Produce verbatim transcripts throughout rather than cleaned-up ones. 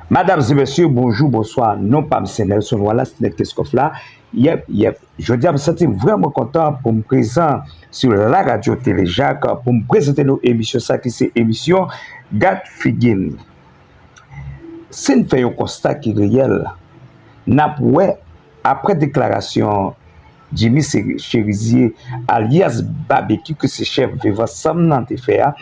Medam e mesye, bonjou, bonswa. Non pa m se Nelson Wallace, Nèg Keskòf la. Yèp, yèp. Jodi a, m santi m vrèman kontan pou m prezan sou la radyo Telejak, pou m prezante nou emisyon sa ki se emisyon Gad Figi n. Si n fè yon konsta ki reyèl, n ap wè, apre deklarasyon Jimmy Chérizier, alyas Babekyou, ki se chèf Viv Ansanm nan, te fè a,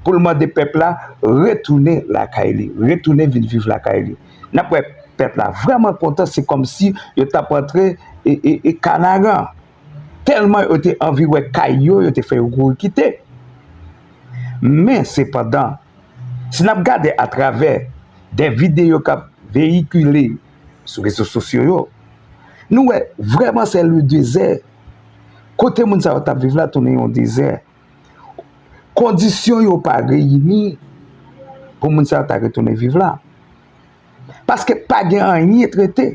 pou l mande pèp la retounen lakay li, retounen vin viv lakay li. N ap wè pèp la vrèman kontan, se kòmsi yo t ap antre e, e, e Kanaran. Tèlman yo te anvi wè kay yo, yo te fè yo kouri kite. Men, sepandan, si n ap gade atravè de videyo k ap veyikile sou rezo sosyo yo, nou wè vrèman se le dezè. Kote moun sa yo t ap viv la tounen yon dezè. Kondisyon yo pa reyini pou moun sa yo ta retounen viv la. Paske pa gen anyen trete.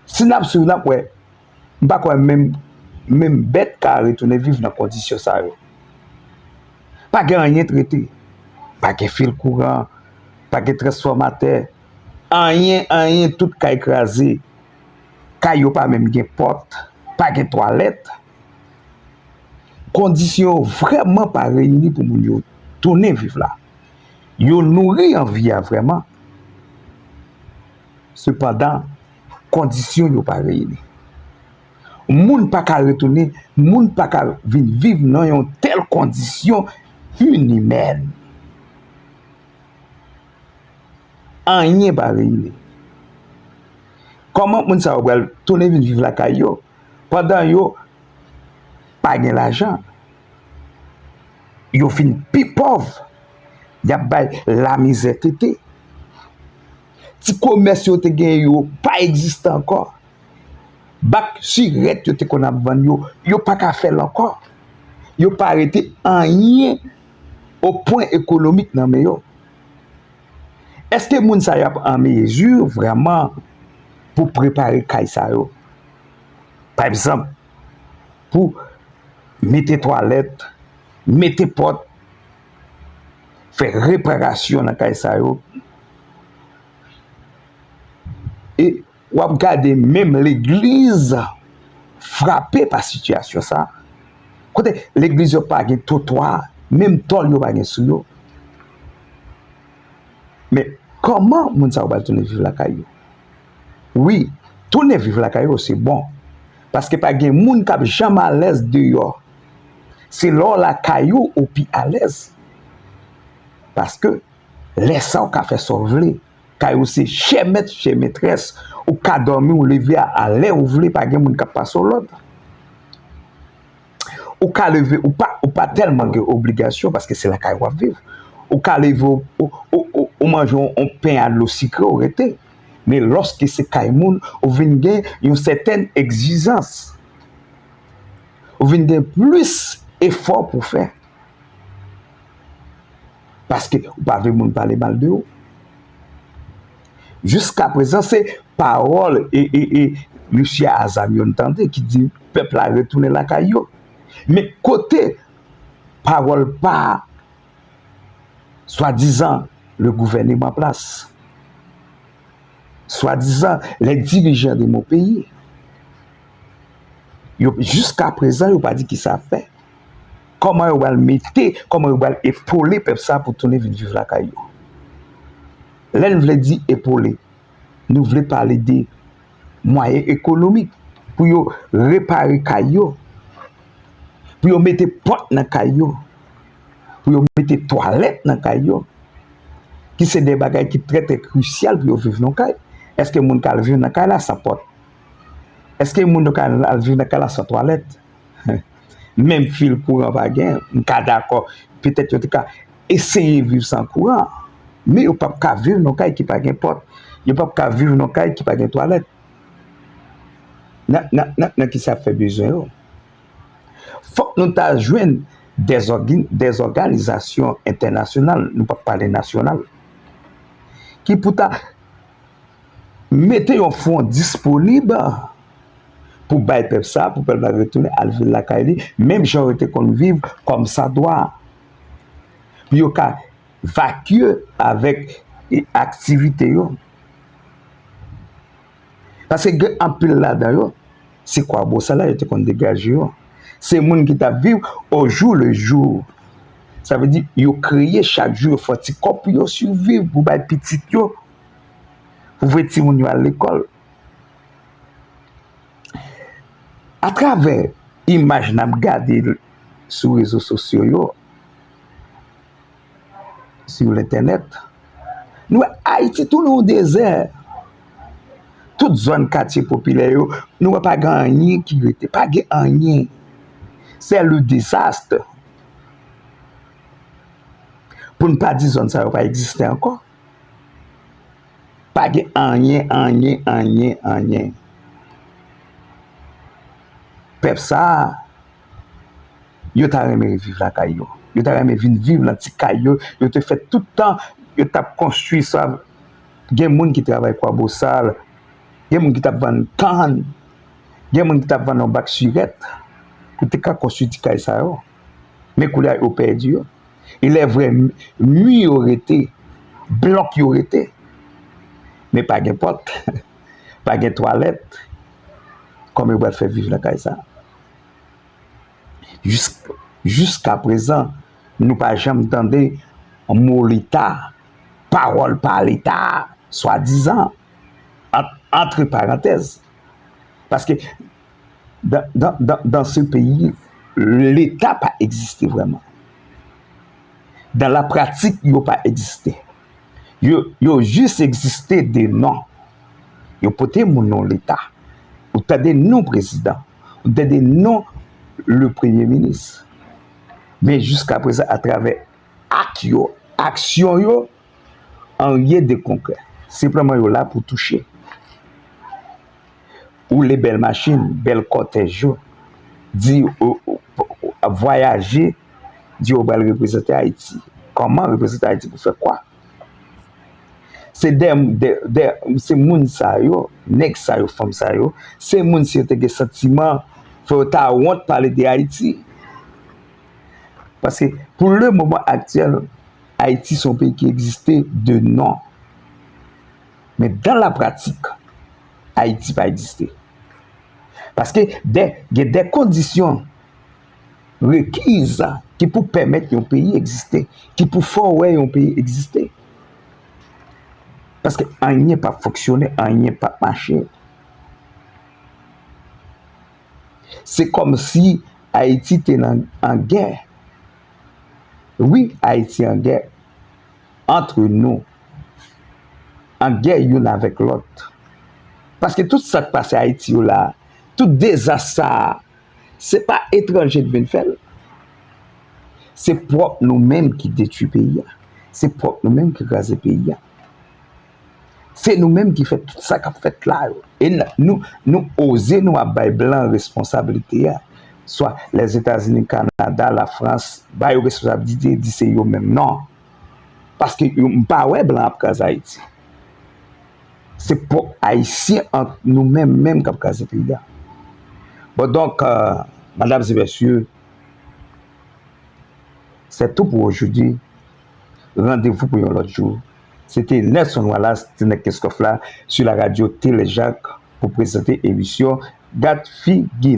Si n ap swiv, n ap wè, m pa kwè menm, menm bèt ka retounen viv nan kondisyon sa yo. Pa gen anyen trete. Pa gen fil kouran, pa gen transfòmatè, anyen, anyen, tout kay kraze. Kay yo pa menm gen pòt, pa gen twalèt. Kondisyon yo vrèman pa reyini pou moun yo tounen viv la. Yo nouri anvi a vrèman. Sepandan, kondisyon yo pa reyini. Moun pa ka retounen, moun pa ka vin viv nan yon tèl kondisyon inimèn. Anyen pa reyini. Kòman moun sa yo pral tounen vin viv lakay yo pandan yo pa gen lajan? Yo vin pi pòv. Y ap bay lamizè tete. Ti komès yo te genyen yo pa egziste ankò. Bak sirèt yo te konn ap vann yo, yo pa ka fè l ankò. Yo pa rete anyen o pwen ekonomik nan men yo. Èske moun sa yo ap an mezi vrèman pou prepare kay sa yo? Pa egzanp, pou mete twalèt, mete pòt, fè reparasyon nan kay sa yo. E w ap gade menm legliz frape pa sitiyasyon sa. Kote legliz yo pa gen twotwa, menm tòl yo pa gen sou yo. Men, kòman moun sa yo pral tounen viv lakay yo? Wi, tounen viv lakay yo, se bon. Paske pa gen moun k ap janm alèz deyò. Se lè w lakay ou, ou pi alèz. Paske lè sa w ka fè sa w vle. Kay ou se chè mèt, chè metrès. Ou ka dòmi, ou leve a, a lè ou vle, pa gen moun k ap pase w lòd. Ou ka leve, ou pa, ou pa tèlman gen obligasyon paske se lakay w ap viv. Ou ka leve, ou, ou, ou, ou, ou manje yon, yon pen a dlo sikre, ou rete. Men lòske se kay moun, ou vin gen yon sètèn egzijans. Ou vin gen plis efò pou fè. Paske ou pa vle moun pale mal de ou. Jiska prezan, se pawòl e, e, e mesye a zam yo n tande ki di pèp la retounen lakay yo. Men kote pawòl pa swadizan le gouvèneman an plas? Swadizan les dirigeants de mon pays. Yo, jiska prezan, yo pa di ki sa ap fè. Kòman yo pral mete, kòman yo pral epole pèp sa pou tounen vin viv lakay yo? Lè n vle di epole, nou vle pale de mwayen ekonomik pou yo repare kay yo, pou yo mete pòt nan kay yo, pou yo mete twalèt nan kay yo, ki se de bagay ki trè, trè krisyal pou yo viv nan kay. Èske moun ka al viv nan kay la san pòt? Èske moun yo ka al viv nan kay la san twalèt? Menm fil kouran pa gen, m ka dakò, petèt yo te ka eseye viv san kouran, men yo p ap ka viv nan kay ki pa gen pòt, yo p ap ka viv nan kay ki pa gen twalèt. Nan, nan, nan, nan ki sa ap fè bezwen yo? Fòk nou ta jwenn dèzògin-, dèzòganizasyon entènasyonal, nou p ap pale nasyonal, ki pou ta mete yon fon disponib pou bay pèp sa, pou pèp la retounen al viv lakay li, menm jan yo te konn viv kòmsadwa. Pou yo ka vakye avèk e aktivite yo. Paske gen anpil ladan yo, se Kwabosal la yo te konn degaje yo. Se moun ki t ap viv au jour le jour. Sa vle di, yo kreye chak jou, yo fè ti kòb pou yo siviv, pou bay pitit yo, pou voye timoun yo al lekòl. Atravè imaj n ap gade sou rezo sosyo yo, sou lentènèt, nou wè Ayiti tounen yon dezè. Tout zòn katye popilè yo, nou wè pa gen anyen ki rete, pa gen anyen. C'est le désastre. Pou n pa di zòn sa yo pa egziste ankò. Pa gen anyen, anyen, anyen, anyen. Pèp sa a, yo ta renmen viv lakay yo. Yo ta renmen vin viv nan ti kay yo. Yo te fè tout tan, yo t ap konstwi sa. Gen moun ki travay Kwabosal. Gen moun ki t ap vann kann. Gen moun ki t ap vann yon bak sirèt pou te ka konstwi ti kay sa yo. Men koulye a yo pèdi yo. Il est vrai, mi yo rete, blòk yo rete. Men pa gen pòt, pa gen twalèt. Kòman yo pral fè viv nan kay sa? Jis-, jiska prezan, nou pa janm tande mo Leta, pawòl pa Leta, swadizan, ant-, antre parantèz. Paske dans, dans, dans, dans ce pays, Leta pa egziste vrèman. Dans la pratique, yo pa egziste. Yo, yo jis egziste de non. Yo pote moun non Leta. Ou tande non prezidan. Ou tande non le premye minis. Men jiska prezan, atravè ak yo, aksyon yo, anyen de konkrè. Senpleman yo la pou touche. Woule bèl machin, bèl kòtèj yo. Di, o, o, o, vwayaje, di yo pral reprezante Ayiti. Kòman reprezante Ayiti pou fè kwa? Se de, de, de, se moun sa yo, nèg sa yo, fanm sa yo, se moun si yo te gen santiman, fò yo ta wont pale de Ayiti. Paske pou le moman aktyèl, Ayiti se yon peyi ki egziste de non. Men dans la pratique, Ayiti pa egziste. Paske de, gen de kondisyon rekiz ki pou pèmèt yon peyi egziste, ki pou fè w wè yon peyi egziste. Paske anyen p ap fonksyone, anyen p ap mache. Se kòmsi Ayiti te nan, an gè. Wi, Ayiti an gè. Antre nou. An gè youn avèk lòt. Paske tout sa k pase Ayiti yo la, tout dezas sa a, se pa etranje k vin fè l. Se pwòp nou menm ki detwi peyi a. Se pwòp nou menm ki kraze peyi a. Se nou menm ki fè tout sa k ap fèt la yo. E n-, nou, nou oze nou ap bay blan responsablite a. Swa Lèzetazini, Kanada, Lafrans, ba yo responsablite, di se yo menm. Non. Paske yo, m pa wè blan ap kraze Ayiti. Se pwòp Ayisyen ant nou menm menm k ap kraze peyi a. Bon, donk, euh, madam e mesye, c'est tout pour aujourd'hui. Randevou pou yon lòt jou. Se te Nelson Wallace, ti nèg Kenskòf la, sou la radyo Telejak, pou prezante emisyon Gad Figi.